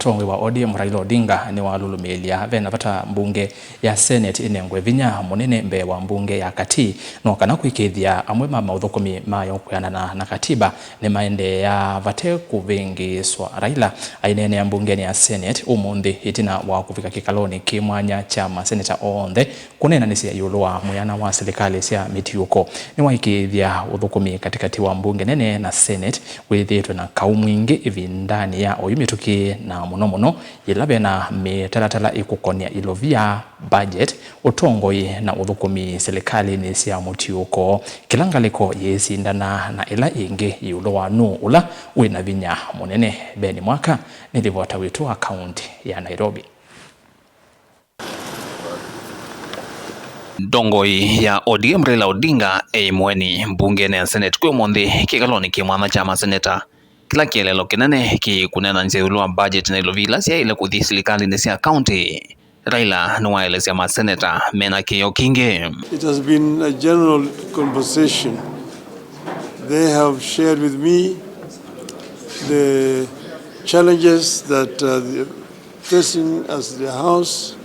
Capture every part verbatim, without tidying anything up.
Mũtongoi wa O D M Raila Odinga nĩwalũlũmĩĩlya ve na vata mbunge ya Senate ĩnengwe vinya mũnene mbee wa mbunge ya katĩ, no kana kũĩkĩĩthya amwe ma maũthũkũmi mayo kwĩanana na katiba nĩmaendeea vate kũvĩngĩĩswa. Raila aineenea mbungeni ya Senate ũmũnthĩ ĩtina wa kũvika kĩkalonĩ kĩ mwanya kya maseneta onthe kũneenanĩsya ĩũlũ wa mwĩana wa silikalĩ sya mĩtiũko. Nĩwaĩkĩĩthya ũthũkũmi katĩkatĩ wa mbunge nene na Senate wĩthĩĩtwe na kaũ mwingĩ ĩvindanĩ ya oyu mĩtũkĩ, na mũno mũno yĩla ve na mĩtalatala ĩkũkonĩa ilovia, budget, ũtongoi na ũthũkũmi silikalĩnĩ sya mũtiũko. Kĩla ngalĩko yĩĩsindana na ĩla ĩngĩ ĩũlũ wa nũũ ũla wĩ na vinya mũnene. Ben Mwaka nĩ livota witũ wa kaũntĩ ya Nairobi. Ndongoi ya O D M Raila Odinga e mũeni mbungenĩ ya Senate kwĩ ũmũnthĩ kĩkalonĩ kĩ mwanya kya maseneta, kĩla kĩeleelo kĩnene kĩ kũneenanĩsya ĩũlũ wa budget na ilovia ila syaĩle kũthi silikalĩnĩ sya kaũntĩ. Raila nĩwaelesya maseneta mena kĩĩo kingĩ. It has been a general conversation. They have shared with me the challenges that uh, the facing as the House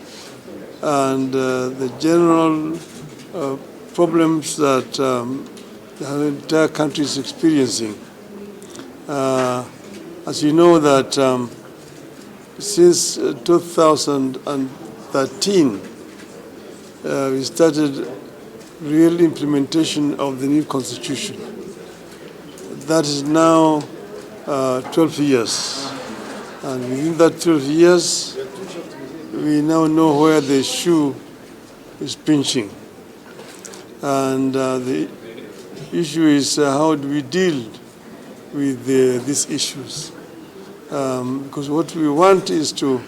and uh, the general uh, problems that um, the entire country is experiencing. Uh, as you know that um, since uh, two thousand thirteen, uh, we started real implementation of the new constitution. That is now uh, twelve years. And within that twelve years, we now know where the shoe is pinching. And uh, the issue is uh, how do we deal with the, these issues? Um, because what we want is to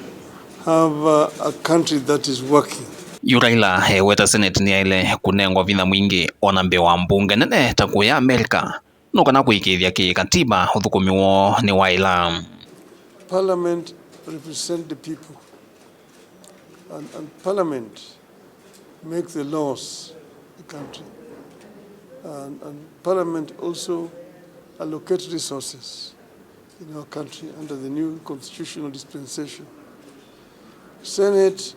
have uh, a country that is working. Yu Raila eweta Senate nĩyaĩle kũnengwa vinya mwingĩ ona mbee wa mbunge nene ta kũya Amerika, no kana kũĩkĩĩthya kĩ katiba ũthũkũmi woo nĩwaĩla. Parliament represent the people, and, and Parliament make the laws in the country, and, and Parliament also allocate resources in our country under the new constitutional dispensation. Senate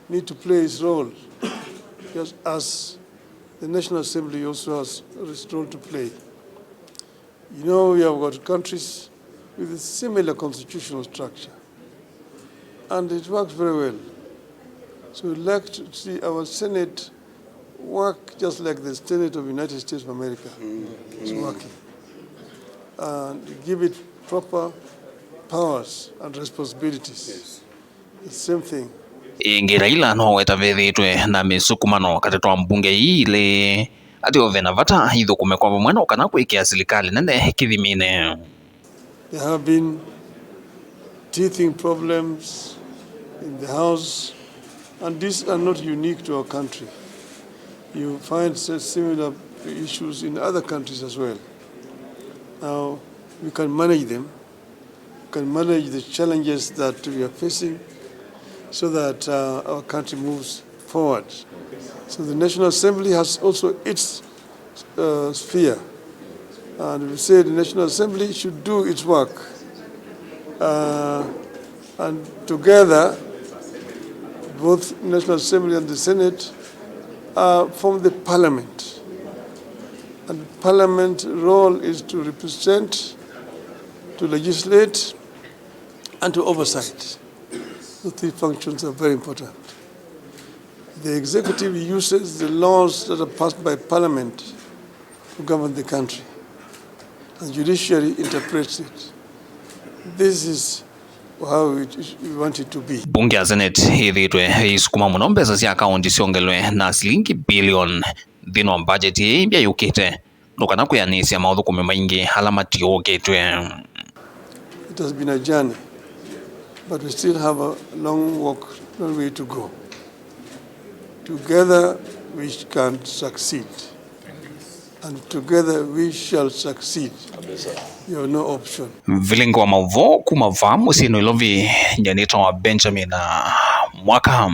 need to play its role, just as the National Assembly also has its role to play. You know, we have got countries with a similar constitutional structure, and it works very well. So we'd like to see our Senate work just like the Senate of United States of America is working, and give it proper powers and responsibilities. Yes. The same thing. Ĩngĩ, Raila noweta vethĩĩtwe na mĩsukumano katĩ wa mbunge ii ilĩ, atĩ o ve na vata ithũkũme kwa vamwe no kana kwĩkĩa silikalĩ nene kĩthiminĩ. There have been teething problems in the House, and these are not unique to our country. You find such similar issues in other countries as well. Now, we can manage them, can manage the challenges that we are facing so that uh, our country moves forward. So the National Assembly has also its uh, sphere. And we say the National Assembly should do its work. Uh, and together, both National Assembly and the Senate uh, form the Parliament. And Parliament role is to represent, to legislate, and to oversight. The three functions are very important. The executive uses the laws that are passed by Parliament to govern the country, and judiciary interprets it. This is how it, we want it to be. Mbunge ya Senate ĩthĩĩtwe ĩisukuma mũno mbesa sya kaũntĩ syongelwe na silingi bilioni nthĩnĩ wa mbajeti ĩĩ ĩmbya yũkĩte, no kana kwĩanĩsya maũthũkũmi maingĩ ala matiũũkĩtw'e. It has been a journey, but we still have a long walk, long way to go. Together we can succeed, and together we shall succeed. You have no option. Vilingi wa maũvoo kuma vaa mũsyĩ Nairobi, nyanĩtwa wa Benjamin Mwaka.